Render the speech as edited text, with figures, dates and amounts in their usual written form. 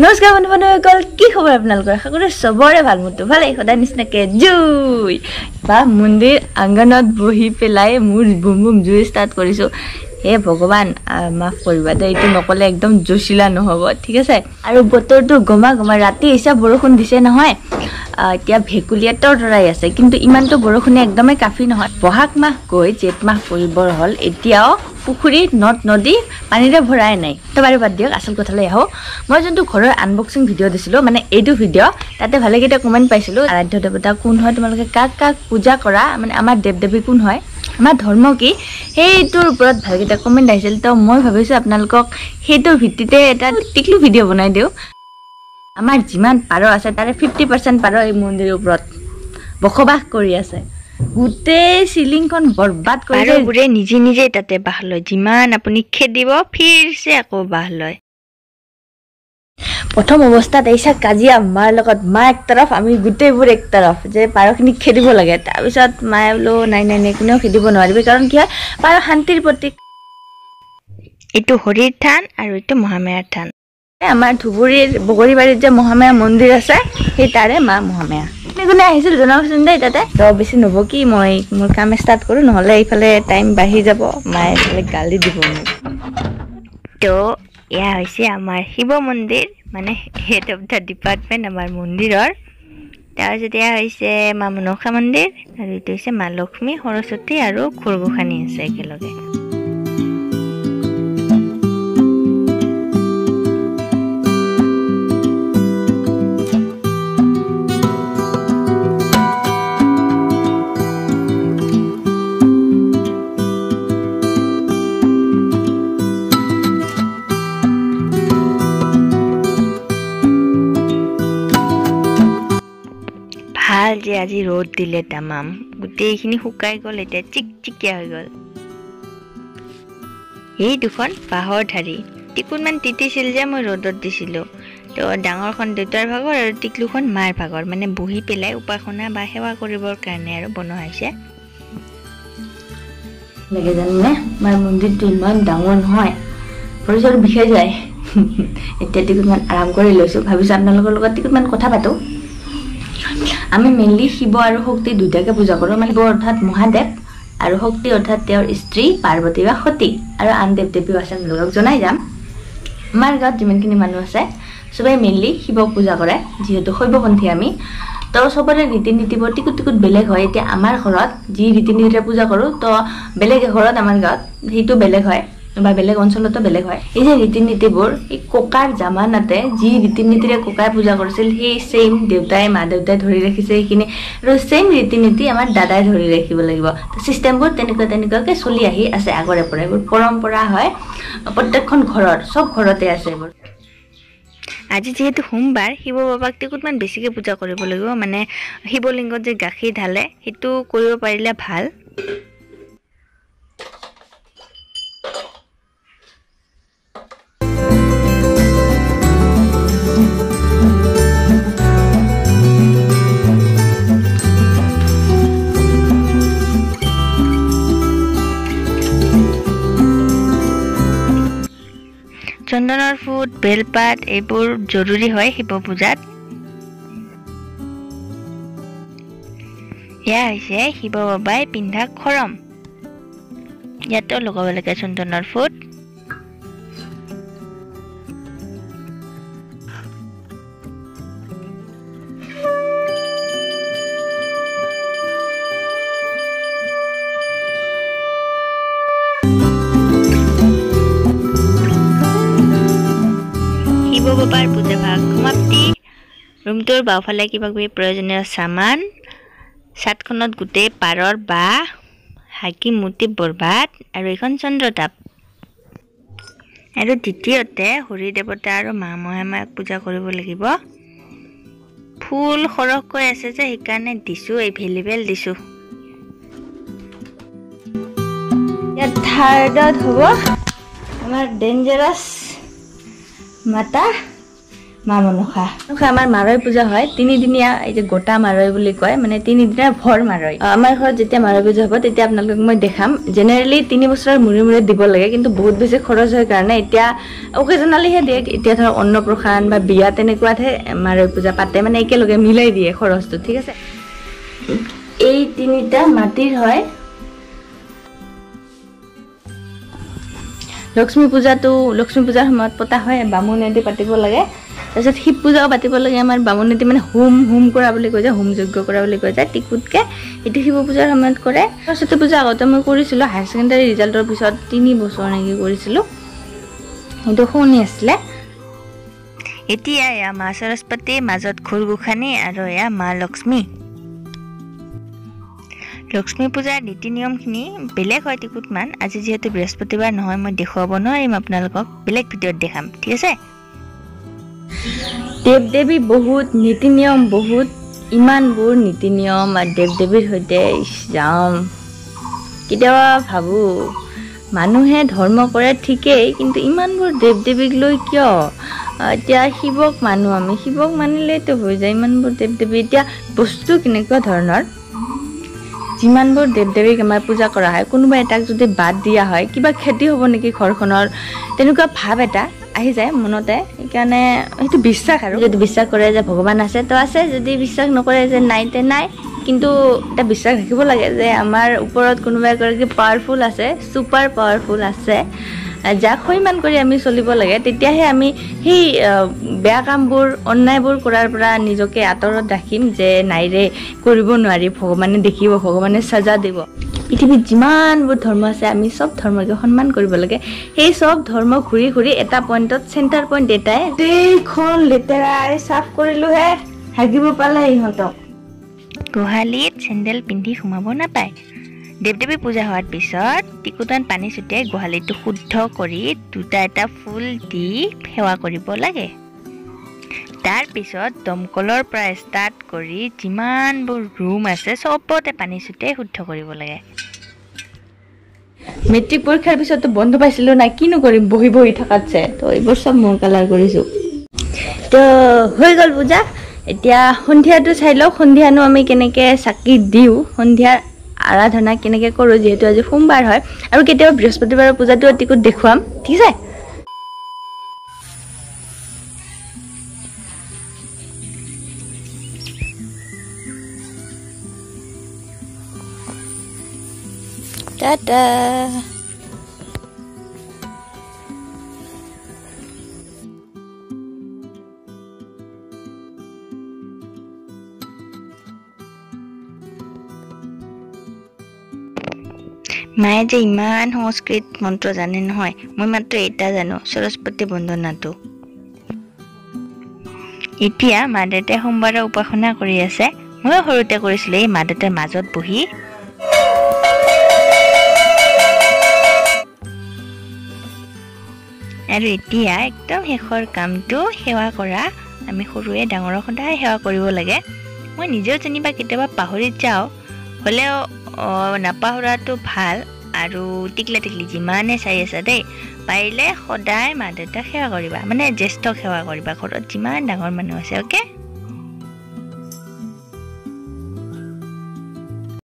নমস্কাৰ বন্ধু বান্ধৱীসকল, কি খবৰ আপোনালোকৰ? আশা কৰোঁ চবৰে ভাল, মোৰতো ভালেই। সদায় নিচিনাকৈ জুই বা মন্দিৰ আংগনত বহি পেলাই মোৰ বুম বুম জুই ষ্টাৰ্ট কৰিছোঁ। হে ভগৱান, মাফ কৰিবা দেই, এইটো নক'লে একদম জচিলা নহ'ব, ঠিক আছে? আৰু বতৰটো গমা গমা, ৰাতি হিচাপ বৰষুণ দিছে নহয়, এতিয়া ভেকুলীয়ে তৰতৰাই আছে, কিন্তু ইমানটো বৰষুণে একদমেই কাফি নহয়। বহাগ মাহ গৈ জেঠ মাহ পৰিবৰ হ'ল, এতিয়াও পুখুৰী নদ নদী পানীৰে ভৰাই নাই। তো বাৰু বাদ দিয়ক, আচল কথালৈ আহোঁ। মই যোনটো ঘৰৰ আনবক্সিং ভিডিঅ' দিছিলোঁ, মানে এইটো ভিডিঅ', তাতে ভালেকেইটা কমেণ্ট পাইছিলোঁ। আৰাধ্য দেৱতা কোন হয়, তোমালোকে কাক কাক পূজা কৰা, মানে আমাৰ দেৱ দেৱী কোন হয়, আমাৰ ধৰ্ম কি, সেইটোৰ ওপৰত ভালকেইটা কমেণ্ট আহিছিল। তো মই ভাবিছোঁ আপোনালোকক সেইটোৰ ভিত্তিতে এটা টিকলু ভিডিঅ' বনাই দিওঁ। আমাৰ যিমান পাৰ আছে তাৰে 50% পাৰ এই মন্দিৰৰ ওপৰত বসবাস কৰি আছে। গোটেই চিলিংখন বৰবাদ কৰি পাৰবোৰে নিজে নিজে তাতে বাহ লয়। যিমান আপুনি খেদিব ফিৰছে আকৌ বাহ লয়। প্ৰথম অৱস্থাত এইচা কাজিয়া মাৰ লগত, মা এক তৰফ, আমি গোটেইবোৰ এক তৰফ, যে পাৰখিনি খেদিব লাগে। তাৰপিছত মায়ে বোলো নাই নাই নাই, কোনেও খেদিব নোৱাৰিবি, কাৰণ কি হয়, পাৰ শান্তিৰ প্ৰতীক। এইটো হৰিৰ থান আৰু এইটো মহামায়াৰ থান। আমাৰ ধুবুৰীৰ বগৰীবাৰীত যে মহামায়া মন্দিৰ আছে, সেই তাৰে মা মহামায়া। কোনে কোনে আহিছিল জনাবচোন দেই তাতে। তো বেছি নবকি, মই মোৰ কাম ষ্টাৰ্ট কৰোঁ, নহ'লে এইফালে টাইম বাঢ়ি যাব, মায়ে এইফালে গালি দিব মোক। তো এয়া হৈছে আমাৰ শিৱ মন্দিৰ, মানে হেড অফ the department আমাৰ মন্দিৰৰ। তাৰপিছত এয়া হৈছে মা মনসা মন্দিৰ, আৰু এইটো হৈছে মা লক্ষ্মী, সৰস্বতী আৰু খুৰগোসানী আছে একেলগে। ভাল যে আজি ৰ'দ দিলে তামাম, গোটেইখিনি শুকাই গ'ল, এতিয়া চিকচিকীয়া হৈ গ'ল। এই দুখন বাঁহৰ ঢাৰি টিকুটমান তিতিছিল যে মই ৰ'দত দিছিলোঁ। তো ডাঙৰখন দেউতাৰ ভাগৰ আৰু টিকলুখন মাৰ ভাগৰ, মানে বহি পেলাই উপাসনা বা সেৱা কৰিবৰ কাৰণে আৰু বনোৱা হৈছে। লাগে জানেনে, মাৰ মন্দিৰটো ইমান ডাঙৰ নহয়, ভৰি চৰি বিষাই যায়। এতিয়া টিকুটমান আৰাম কৰি লৈছোঁ, ভাবিছোঁ আপোনালোকৰ লগত টিকুটমান কথা পাতোঁ। আমি মেইনলি শিৱ আৰু শক্তি দুয়োটাকে পূজা কৰোঁ, মানে শিৱ অৰ্থাৎ মহাদেৱ আৰু শক্তি অৰ্থাৎ তেওঁৰ স্ত্ৰী পাৰ্বতী বা সতী, আৰু আন দেৱ দেৱীও আছে, আপোনালোকক জনাই যাম। আমাৰ গাঁৱত যিমানখিনি মানুহ আছে চবেই মেইনলি শিৱক পূজা কৰে, যিহেতু শৈৱপন্থী আমি। তো চবৰে ৰীতি নীতিবোৰ টিকুট টিকুট বেলেগ হয়। এতিয়া আমাৰ ঘৰত যি ৰীতি নীতিৰে পূজা কৰোঁ, তো বেলেগ এঘৰত আমাৰ গাঁৱত সেইটো বেলেগ হয়, বা বেলেগ অঞ্চলতো বেলেগ হয়। এই যে ৰীতি নীতিবোৰ, এই ককাৰ জামানাতে যি ৰীতি নীতিৰে ককাই পূজা কৰিছিল, সেই ছেইম দেউতাই মা দেউতাই ধৰি ৰাখিছে সেইখিনি, আৰু ছেইম ৰীতি নীতি আমাৰ দাদাই ধৰি ৰাখিব লাগিব। চিষ্টেমবোৰ তেনেকুৱা তেনেকুৱাকৈ চলি আহি আছে আগৰে পৰা। এইবোৰ পৰম্পৰা হয় প্ৰত্যেকখন ঘৰত, চব ঘৰতে আছে এইবোৰ। আজি যিহেতু সোমবাৰ, শিৱ বাবাক টিকুটমান বেছিকৈ পূজা কৰিব লাগিব, মানে শিৱলিংগত যে গাখীৰ ঢালে সেইটো কৰিব পাৰিলে ভাল। চন্দনৰ ফুট, বেলপাত এইবোৰ জৰুৰী হয় শিৱ পূজাত। এয়া হৈছে শিৱ বাবাই পিন্ধা খৰম, ইয়াতেও লগাব লাগে চন্দনৰ ফুট। শিৱ বাবাৰ পূজা ভাগ সমাপ্তি। ৰুমটোৰ বাওঁফালে কিবা কিবি প্ৰয়োজনীয় সামান, চাটখনত গোটেই পাৰৰ বাঁহ, হাগি মুতি বৰবাদ, আৰু এইখন চন্দ্ৰতাপ। আৰু দ্বিতীয়তে হৰি দেৱতা আৰু মা মহামায়াক পূজা কৰিব লাগিব। ফুল সৰহকৈ আছে যে সেইকাৰণে দিছোঁ, এভেইলেবল দিছোঁ। ইয়াত থাৰ্ডত হ'ব আমাৰ ডেঞ্জাৰাছ মাতা মা মনসা। আমাৰ মাৰৈ পূজা হয় তিনিদিনীয়া, এই যে গোটা মাৰৈ বুলি কয়, মানে তিনিদিনীয়া ভৰ মাৰৈ। আমাৰ ঘৰত যেতিয়া মাৰৈ পূজা হ'ব তেতিয়া আপোনালোকক মই দেখাম। জেনেৰেলি 3 বছৰৰ মূৰে মূৰে দিব লাগে, কিন্তু বহুত বেছি খৰচ হয় কাৰণে এতিয়া অকেজনেলিহে দিয়ে। এতিয়া ধৰক অন্নপ্ৰসান বা বিয়া তেনেকুৱাতহে মাৰৈ পূজা পাতে, মানে একেলগে মিলাই দিয়ে খৰচটো, ঠিক আছে। এই 3টা মাটিৰ হয়। লক্ষ্মী পূজাটো লক্ষ্মী পূজাৰ সময়ত পতা হয়, বামুণেদি পাতিব লাগে। তাৰপিছত শিৱ পূজাও পাতিব লাগে আমাৰ বামুণেদি, মানে হোম হোম কৰা বুলি কৈ যায়, হোম যজ্ঞ কৰা বুলি কৈ যায় টিকুটকে, এইটো শিৱ পূজাৰ সময়ত কৰে। সৰস্বতী পূজা আগতে মই কৰিছিলোঁ, হায়াৰ ছেকেণ্ডাৰী ৰিজাল্টৰ পিছত 3 বছৰ নেকি কৰিছিলোঁ, সেইটো শুনি আছিলে। এতিয়া এয়া মা সৰস্বতীৰ মাজত ঘোৰ গোসানী আৰু এয়া মা লক্ষ্মী। লক্ষ্মী পূজাৰ নীতি নিয়মখিনি বেলেগ হয় টিকুটমান। আজি যিহেতু বৃহস্পতিবাৰ নহয়, মই দেখুৱাব নোৱাৰিম আপোনালোকক, বেলেগ ভিডিঅ'ত দেখাম, ঠিক আছে। দেৱ দেৱী বহুত নীতি নিয়ম, বহুত ইমানবোৰ নীতি নিয়ম আৰু দেৱ দেৱীৰ সৈতে যাম। কেতিয়াবা ভাবোঁ মানুহে ধৰ্ম কৰে ঠিকেই, কিন্তু ইমানবোৰ দেৱ দেৱীক লৈ কিয়? এতিয়া শিৱক মানো আমি, শিৱক মানিলেইতো হৈ যায়, ইমানবোৰ দেৱ দেৱী। এতিয়া বস্তু কেনেকুৱা ধৰণৰ, যিমানবোৰ দেৱ দেৱীক আমাৰ পূজা কৰা হয়, কোনোবা এটাক যদি বাদ দিয়া হয় কিবা ক্ষতি হ'ব নেকি ঘৰখনৰ, তেনেকুৱা ভাৱ এটা আহি যায় মনতে। সেইকাৰণে সেইটো বিশ্বাস আৰু, যদি বিশ্বাস কৰে যে ভগৱান আছে তো আছে, যদি বিশ্বাস নকৰে যে নাই তে নাই। কিন্তু এটা বিশ্বাস ৰাখিব লাগে যে আমাৰ ওপৰত কোনোবা এগৰাকী পাৱাৰফুল আছে, ছুপাৰ পাৱাৰফুল আছে, যাক সন্মান কৰি আমি চলিব লাগে। তেতিয়াহে আমি সেই বেয়া কামবোৰ, অন্যায়বোৰ কৰাৰ পৰা নিজকে আঁতৰত ৰাখিম যে নাইৰে কৰিব নোৱাৰি, ভগৱানে দেখিব, ভগৱানে চাজা দিব। পৃথিৱীত যিমানবোৰ ধৰ্ম আছে আমি চব ধৰ্মকে সন্মান কৰিব লাগে। সেই চব ধৰ্ম ঘূৰি ঘূৰি এটা পইণ্টত, চেণ্টাৰ পইণ্ট এটাই। গোটেইখন লেতেৰাই চাফ কৰিলোহে, হাগিব পালে ইহঁতক। গোহালিত চেণ্ডেল পিন্ধি সোমাব নাপায়। দেৱ দেৱী পূজা হোৱাৰ পিছত টিকুটান পানী ছটিয়াই গোহালিটো শুদ্ধ কৰি দুটা এটা ফুল দি সেৱা কৰিব লাগে। তাৰপিছত দমকলৰ পৰা ষ্টাৰ্ট কৰি যিমানবোৰ ৰুম আছে চবতে পানী ছটিয়াই শুদ্ধ কৰিব লাগে। মেট্ৰিক পৰীক্ষাৰ পিছততো বন্ধ পাইছিলোঁ নাই, কিনো কৰিম বহি বহি থকাতছে, তো এইবোৰ চব মই কালাৰ কৰিছোঁ। তো হৈ গ'ল পূজা। এতিয়া সন্ধিয়াটো চাই লওক, সন্ধিয়ানো আমি কেনেকৈ চাকি দিওঁ, সন্ধিয়াৰ আৰাধনা কেনেকৈ কৰোঁ, যিহেতু আজি সোমবাৰ হয় আৰু কেতিয়াবা বৃহস্পতিবাৰৰ পূজাটো অতিকত দেখুৱাম, ঠিক আছে। টাটা। মায়ে যে ইমান সংস্কৃত মন্ত্ৰ জানে নহয়, মই মাত্ৰ এটা জানো, সৰস্বতী বন্দনাটো। এতিয়া মা দেউতাই সোমবাৰৰ উপাসনা কৰি আছে, ময়ো সৰুতে কৰিছিলোঁ এই মা দেউতাৰ মাজত বহি। আৰু এতিয়া একদম শেষৰ কামটো সেৱা কৰা। আমি সৰুৱে ডাঙৰক সদায় সেৱা কৰিব লাগে। মই নিজেও যেনিবা কেতিয়াবা পাহৰি যাওঁ, হ'লেও নাপাহৰাটো ভাল। আৰু টিকলা টিকলি যিমানে চাই আছা দেই, পাৰিলে সদায় মা দেউতাক সেৱা কৰিবা, মানে জ্যেষ্ঠক সেৱা কৰিবা, ঘৰত যিমান ডাঙৰ মানুহ আছে, অ'কে।